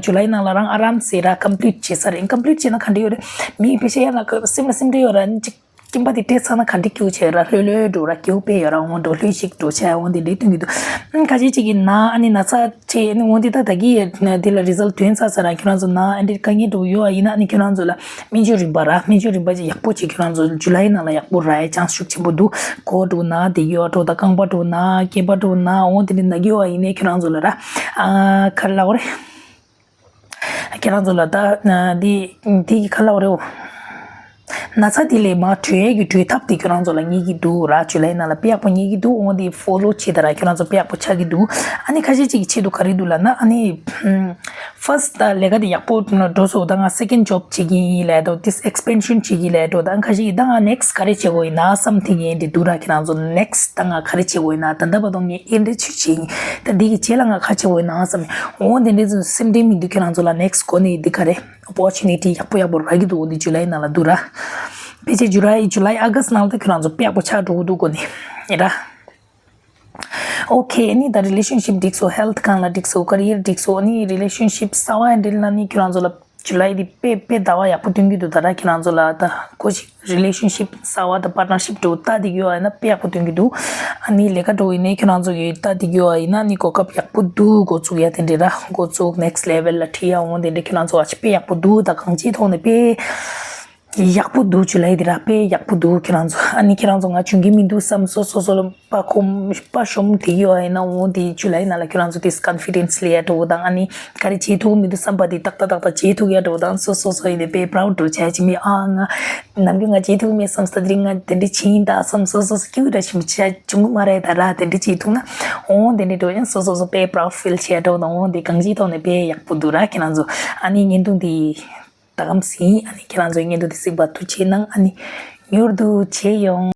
ཇུ་ལའི་ནང་ལ་རང་ཨ་རམ་སེ་ར་ཀམ་པི་ལིཊ་བྱེད་ས་རེད། ཀམ་པི་ལིཊ་བྱས་ན་ག་འདྲ་ཡོད་རེད། མི་ཕལ་ཆེར་ཡང་ན་སེམས་ལ་སེམས་ཁྲལ་ཡོད་ར། ཨ་ནི་ཅིག་སྐྱིན་པ་དེ་སྤྲད་ཚར་ན་ག་འདྲ་སྐྱིད་པོ་བྱས་ར། ལྷོད་ལྷོད་འགྲོ་ར། སྐྱིད་པོ་དཔེ་ཡོད་ར། འོང་འགྲོ་ལྷོད་ཤིག་འགྲོ་བྱས་འོང་དེ་འདྲའི་སྟོན་གྱི་འདུག་ཨ་ཁ་ཤས་ཅིག་གིས་ན་ཨ་ནི་ན་ཚ་ཆེ་ཨ་ནི་འོང་དེ་ད་ད་གི་འདི་ལ་རི་ཛལ་ཐོན་ཚར་ཚར་ར། ཁྱོད་རང་ཚོ་ན་ཨ་འདྲའི་དཀའ་ངལ་འགྲོ་ཡོད་ཨ་ཡིན་ན་ཨ་ནི་ཁྱོད་རང་ཚོ་ལ་སྨན་བཅོས་རིམ་པ་ར། སྨན་བཅོས་རིམ་པ་ཅིག་ཡག་པོ་ཅིག་ཁྱོད་རང་ཚོ་ཇུ་ལའི་ནང་ལ་ཡག་པོ་རག་ཡ་ཅན་སི་ཤུགས་ཆེན་པོ་འདུག་མགོ་འགྲོ་ན་དེ་ཡོད་འགྲོ་ད་རྐང་པ་འགྲོ་ན་སྐེད་པ་འགྲོ་ན་འོང་དེ་འདྲའི་ན་གི་ཡོད་ཨ་ཡིན་ནའི་ཁྱོད་རང་ཚོ་ལ་ར་ཨ་ག་རེ་ལབ་དགོས་རེད། ཁྱེད་རང་ཚོ་ལ་ད་འདི་འདི་གི་ཁ་ལག་རེད། ན་ཚ་དེ་ལས་མར་གྲོལ་ཡས་ཀྱི་གྲོལ་ཐབས་དེ་ཁྱོད་རང་ཚོ་ལ་རྙེད་ཀྱི་འདུག་ར། ཇུ་ལའི་ནང་ལ་དཔེ་ཡག་པོ་རྙེད་ཀྱི་འདུག་འོང་དེ་ཕོ་ལོ་བྱེད་ད་ར་ཁྱོད་རང་ཚོ་དཔེ་ཡག་པོ་ཆགས་ཀྱི་འདུག་ཨ་ནི་ཁ་ཤས་ཅིག་གི་ཆེད་དུ་ག་རེ་འདུག་ལབ་ན་ཨ་ནི་ཕར་སི་ཊི་ད་ལས་ཀ་དེ་ཡག་པོ་འགྲོ་སོང་ད་ང་སེ་ཀེན་ཌི་ཇོབ་བྱེད་ཀྱི་ཡིན་ལབ་འགྲོ། ཏིས་ཨེག་སི་པེན་ཤན་བྱེད་ཀྱི་ལབ་འགྲོ། ད་ཁ་ཤས་ཀྱིས་ད་ང་ནེག་སི་ཊི་ག་རེ་བྱེད་དགོས་ཡིན་ན་བསམ་ཐིང་ཡིན་དེ་འདུག་ར། ཁྱེད་རང་ཚོ་ནེག་སི་ཊི་ད་ང་ག་རེ་བྱེད་དགོས་ཡིན་ན་ད་ལྟ་བར་དུ་ངས་ཨེ་འདྲ་ཆུ་བྱེད་ཡིན། ད་འདི་གི་རྗེས་ལ་ང་ག་བྱེད་དགོས་ཡིན་ན་བསམ། འོ་དེ་འདྲ་ཚོ་སེམས་ཁྲལ་མི་འདུག་ཁྱེད་རང་ཚོ་ལ་ནེག་སི་ཊི་གོ་ནས་འདི་ག་རེ་ཨོ་པོར་ཅུ་ནི་ཊི་ཡག་པོ་ཡག་པོ་རག་གི་འདུག་འོ་འདི་ཇུ་ལའི་ནང་ལ་འདུག་ར། ཕལ་ཆེར་ཇུ་ལའི་ཇུ་ལའི་ཨ་ག་སི་ཊི་ནང་ལ་ད་ཁྱེད་རང་ཚོ་དཔེ་ཡག་པོ་ཆགས་འགྲོ་གི་འདུག་གོ་ནི་ར། ཨོ་ཁེ། ཨ་ནི་ད་རི་ལེ་ཤན་ཤིབ་འགྲིག་སོང་། ཧེལ་ཐི་སྒང་ལ་འགྲིག་སོང་། ཀ་རི་ཡར་འགྲིག་སོང་། ཨ་ནི་རི་ལེ་ཤན་ཤིབ་གསར་པ་འདི་ལ་ནི་ཁྱེད་རང་ཚོ་ལ་ཇུ་ལའི་འདི་དཔེ་དཔེ་ཟླ་བ་ཡག་པོ་སྟོན་གྱི་འདུག་ད་ར་ཁྱེད་རང་ཚོ་ལ་ད་གོ་ཞིག་རི་ལེ་ཤན་ཤིབ་གསར་པ་དང་པར་ཊི་ནར་ཤིབ་འགྲོ་ལྟ་འདི་ཡོད་ཨ་ན་དཔེ་ཡག་པོ་སྟོན་གྱི་འདུག་ཨ་ནི་ལས་ཀ་འགྲོ་ཡིན་ནའི་ཁྱེད་རང་ཚོ་གི་ལྟ་འདི་ཡོད་ཨ་ཡིན་ན་ནི་གོ་སྐབས་ཡག་པོ་འདུག་འགོ་བཙུགས་ཡ་དེ་འདྲ་ར། འགོ་བཙུགས་ནེག་སི་ཊི་ལེ་ཝལ་ལ་ཁྲིད་ཡ་འོང་དེ་འདྲ་ཁྱེད་རང་ཚོ་ཨ་ཅི་དཔེ་ཡག་པོ་འདུག་ད་གང་ཅིའི་ཐོག་ནས་དཔེ་ཡག་པོ་འདུག་ཇུ་ལའི་འདི་ར་དཔེ་ཡག་པོ་འདུག་ཁྱེད་རང་ཚོ་ཨ་ནི་ཁྱེད་རང་ཚོ་ང་བྱུང་གི་མི་འདུག་བསམ་སོ་སོ་སོ་ལ་པ་ཁོམ་པ་ཤོམ་དེ་ཡོད་ཨ་ཡིན་ན་འོང་དེ་ཇུ་ལའི་ནང་ལ་ཁྱེད་རང་ཚོ་དེ་ཀོན་ཕི་ཌེན་སི་ལེ་ཡ་འགྲོ་དང་ཨ་ནི་ག་རེ་བྱེད་ཐུབ་མི་འདུག་བསམ་པ་དེ་ཏག་ཏག་ཏག་ཏག་བྱེད་ཐུབ་ཡ་འགྲོ་དང་སོ་སོ་སོ་ཡིན་དེ་དཔེ་པ་རའུ་ཌི་འགྲོ་བྱ་ཅི་མི་ཨ་ང་ནམ་རྒྱུན་ང་བྱེད་ཐུབ་མེད་བསམ་ས་དེ་རིང་ང་དེ་འདྲ་བྱེད་ཡིན་ད་བསམ་སོ་སོ་སོ་སྐྱིད་པོ་འདྲ་ཞིག་མི་བྱ་བྱུང་གི་མ་རེད་ད་ར། དེ་འདྲ་བྱེད་ཐུབ་ན་འོང་དེ་འདྲ་འགྲོ་ཡང་སོ་སོ་སོ་དཔེ་པ་རའུ་ཌི་ཕིལ་བྱེད་འགྲོ་དང་འོང་དེ་གང་ཅིའི་ཐོག་ནས་དཔེ་ཡག་པོ་འདུག་ར། ཁྱེད་རང་ཚོ་ཨ་ནི་བརྙན་ཐུང་དེ་ད་གམ་ཟིན། ཨ་ནི་ཁྱེད་རང་ཚོའི་བརྙན་ཐུང་དེ་གཟིགས་པ་ཐུགས་རྗེ་གནང་། ཨ་ནི་མྱུར་དུ་མཇལ་ཡོང་།